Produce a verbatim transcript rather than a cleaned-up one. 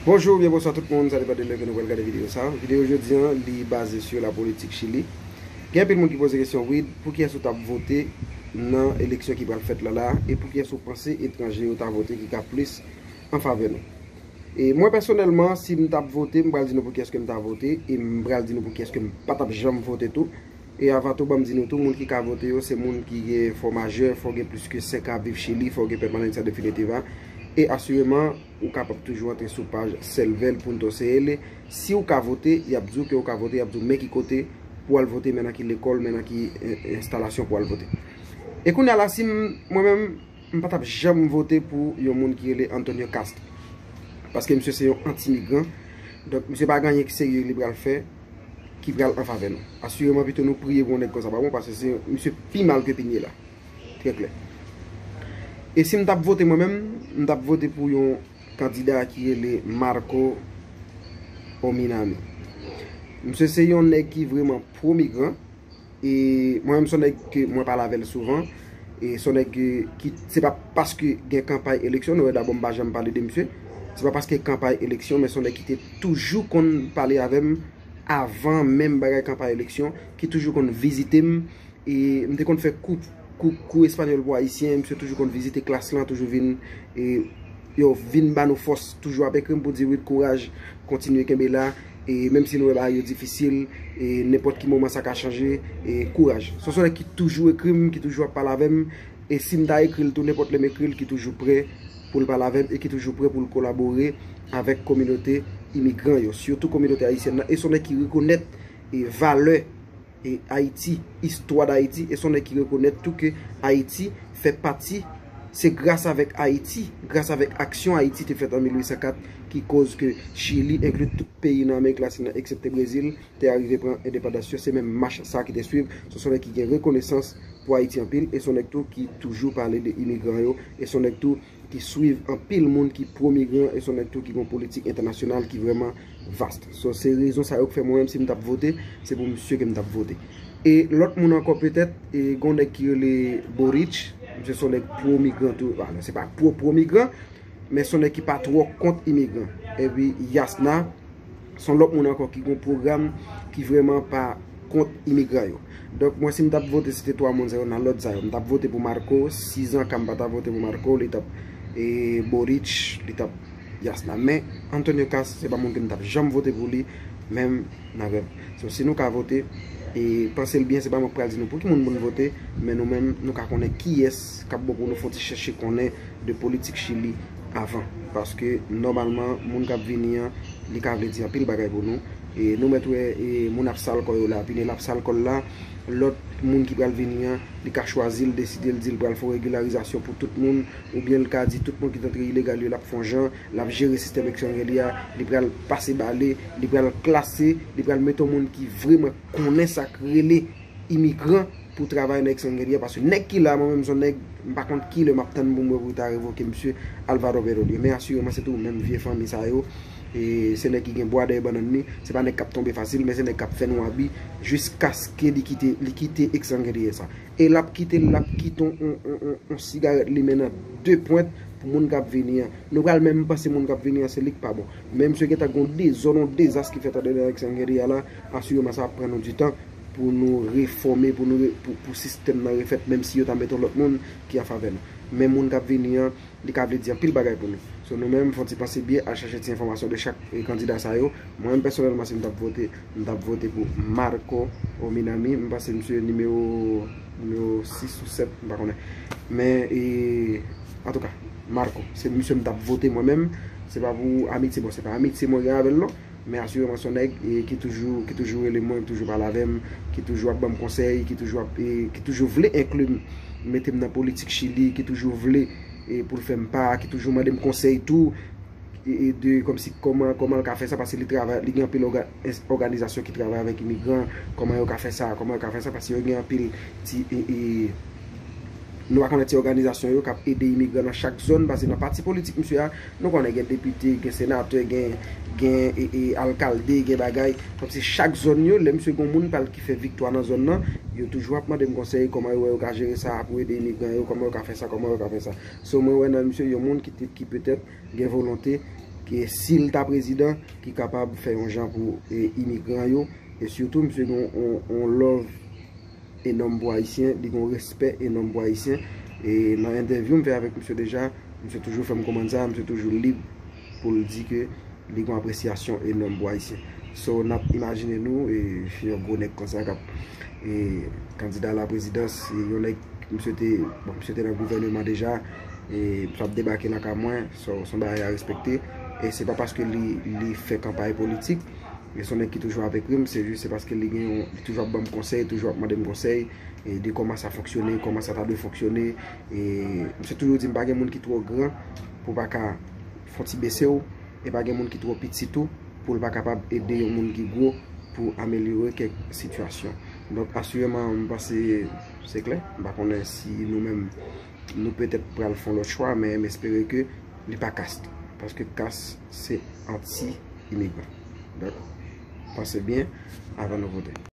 Bonjou oubyen bonswa tout moun, sa depann de lè ke nou pral gade videyo sa. Videyo jodi an, li baze sou la politik Chili. Gen anpil moun ki poze kesyon, Wid, pou kiyès ou t ap vote nan eleksyon ki pral fèt la la, e pou kiyès ou panse etranje yo ta vote ki ka plis an favè nou? E mwen pèsonèlman, si m t ap vote, m pral di nou pou kiyès ke m ta vote, e m pral di nou pou kiyès ke m pa t ap janm vote tou. E avan tou, ban m di nou tou, moun ki ka vote yo, se moun ki gen fò majè, fò gen plis ke senk an ap viv Chili, fò gen pèmanans definitiva. E asireman, ou kapab toujou antre sou paj Selvel Punto C L. Si ou ka vote, y ap di w ke ou ka vote, y ap di w men ki kote pou w al vote, men nan ki lekòl, men nan ki, eh, enstalasyon pou w al vote. E kounye a la, si m, mwen menm, m pa t ap janm vote pou yon moun ki rele Antonio Cast. Paske misye se yon anti-migran. Donk, misye pa gen anyen ki serye li pral fè ki pral an favè nou. Asireman, pito nou priye pou yon nèg konsa pa bon, paske se misye pi mal ke Piñera. Trè klè. E si m t ap vote mwen menm, m t ap vote pou yon kandida ki rele Marco Ominami. Misye se yon nèg ki vrèman pwo-migran. E mwen menm, se yon nèg ke mwen pale avè l souvan. E se yon nèg ke, ki, se pa paske gen kanpay eleksyon, nou wè dabò m pa janm pale de misye. Se pa paske kanpay eleksyon, men se yon nèg ki te toujou konn pale avè m avan menm bagay kanpay eleksyon, ki toujou konn vizite m. E m te konn fè kou, kou, kou espanyòl pou ayisyen, misye toujou konn vizite klas lan, toujou vin, e, yo vin ba nou fòs, toujou ap ekri m pou di, Wid, kouraj, kontinye kenbe la, e menm si nou wè bagay yo difisil, e nenpòt ki moman sa ka chanje, e kouraj. Se yon nèg ki toujou ekri m, ki toujou ap pale avè m, e si m ta ekri l tou, nenpòt lè m ekri l, ki toujou prè pou l pale avè m, e ki toujou prè pou l kolabore avèk kominote imigran yo, sitou kominote ayisyèn nan, e se yon nèg ki rekonèt, e valè e Ayiti, istwa d Ayiti, e se yon nèg ki rekonèt tou ke Ayiti fè pati, se gras avèk Ayiti, gras avèk aksyon Ayiti te fèt an mil uit san kat, ki koz ke Chili, enkli tout peyi nan Amerik Latin nan, eksepte Brezil, te arive pran endepandans yo. Se menm mach sa ki te swiv. Se yon nèg ki gen rekonesans pou Ayiti anpil, e se yon nèg tou ki toujou pale de imigran yo, e se yon nèg tou ki swiv anpil moun ki pwo-migran, e se yon nèg tou ki gen yon politik entènasyonal ki vrèman vast. So, se rezon sa yo k fè mwen menm, si m t ap vote, se pou misye ke m t ap vote. E lòt moun ankò petèt, e gen yon nèg ki rele Boric, misye se yon nèg pwo-migran tou, ah, non, se pa pwo pwo-migran, men se yon nèg ki pa twò kont imigran. Epi Yasna, se yon lòt moun ankò ki gen yon pwogram ki vrèman pa kont imigran yo. Donk, mwen, si m t ap vote, se te twa moun sa yo nan lòd sa yo. M t ap vote pou Marco, sizan ka m pa ta vote pou Marco, li t ap, e, Boric, li t ap Yasna. Men, Antonio Cast, se pa moun ke m t ap janm vote pou li, menm nan rèv. So, si nou ka vote, e panse l byen, se pa mwen k pral di nou pou ki moun pou n vote, men nou menm, nou ka konnen kiyès k ap bon pou nou fè yon ti chèche konnen de politik Chili avan. Paske, nòmalman, moun k ap vini an, li ka vle di anpil bagay pou nou. E nou mèt wè, e moun ap sal kò yo la, Piñera ap sal kò l la, lòt moun ki pral vini an, li ka chwazi l, deside l, di l pral fè yon regilarizasyon pou tout moun, oubyen l ka di tout moun ki t antre ilegal yo, l ap fè yon jan, l ap jere sistèm Extranjeria, li pral pase bale, li pral klase, li pral mete yon moun ki vrèman konnen sa k rele imigran pou travay nan Extranjeria, paske nèg ki la, mwen menm, se yon nèg, m pa konn ki lè m ap tann pou m wè pou yo ta revoke misye Alvaro Berrodio. Men asireman, se tou menm vye fanmi sa yo. E se nèg ki gen bwa dèyè bannann li. Se pa nèg k ap tonbe fasil, men se nèg k ap fè nou abi jiskaske li kite, li kite Extranjeria sa. E l ap kite l, l ap kite yon, yon, yon, yon, yon sigarèt limen nan de pwent pou moun k ap vini an. Nou pral menm panse moun k ap vini an, se li k pa bon. Men misye gentan gen yon dezòd, yon dezas ki fèt andedan Extranjeria la, asireman sa ap pran nou ditan pou nou refòme, pou nou re-, pou, pou sistèm nan refèt, menm si yo ta mete yon lòt moun ki an favè nou. Men moun k ap vini an, li ka vle di anpil bagay pou nou. So, nou menm, fò n ti panse byen, al chache ti enfòmasyon de chak, e, kandida sa yo. Mwen menm, pèsonèlman, si m t ap vote, m t ap vote pou Marco Ominami. M panse misye nimewo, nimewo sis ou sèt, m pa konnen. Men, e, antouka, Marco, se misye m t ap vote mwen menm. Se pa pou amitye, bon, se pa amitye mwen gen avè l, non. Men asireman se yon nèg, e, ki toujou, ki toujou rele mwen, ki toujou pale avè m, ki toujou ap ban m konsèy, ki toujou ap, e, ki toujou vle enkli m, mete m nan politik Chili, ki toujou vle, e, pou l fè m pa, ki toujou mande m konsèy tou, e, e, de kòmsi kòman, kòman l ka fè sa, paske li travay, li gen anpil òga-, ès-, òganizasyon ki travay avèk imigran, kòman yo ka fè sa, kòman yo ka fè sa, paske yo gen anpil ti, e, e, nou pa konnen ti òganizasyon yo k ap ede imigran nan chak zòn, paske nan pati politik misye a, nou konnen gen depite, gen senatè, gen, gen, e, e, alkalde, gen bagay. Kòmsi chak zòn yo, lè misye gen moun pa l ki fè viktwa nan zòn nan, yo toujou ap mande m konsèy, kòman yo wè yo ka jere sa pou ede imigran yo, kòman yo ka fè sa, kòman yo ka fè sa. So, mwen wè nan misye yon moun ki te, ki petèt gen volonte, E si l ta prezidan, ki kapab fè yon jan pou e, imigran yo. E sitou, misye gen yon, yon love enòm pou Ayisyen, li gen yon respè enòm pou Ayisyen. E nan entèvyou m fè avèk misye deja, misye toujou fè m konprann sa, misye toujou lib pou l di ke li gen yon apresyasyon enòm pou Ayisyen. So, n ap imajine nou, e, yon gwo nèg konsa k ap e, kandida la prezidans, e, yon nèg, misye te, bon, misye te nan gouvèneman deja, e, misye ap debake lakay mwen, so, se yon bagay a respekte. E se pa paske li, li fè kanpay politik, e se yon nèg ki toujou avèk mwen, se jis se paske li gen yon, li toujou ap ban m konsèy, toujou ap mande m konsèy, e de kòman sa fonksyone, kòman sa ta dwe fonksyone. E misye toujou di m pa gen moun ki twò gran pou pa ka fè yon ti bese w, e pa gen moun ki twò piti tou pou l pa kapab ede yon moun ki gwo pou amelyore kèk sitiyasyon. Donk, asireman, m panse se klè. M pa konnen si nou menm, nou petèt pral fè yon lòt chwa, men m espere ke li pa kast. Paske kast, se anti-imigran. Donk, panse byen avan nou vote.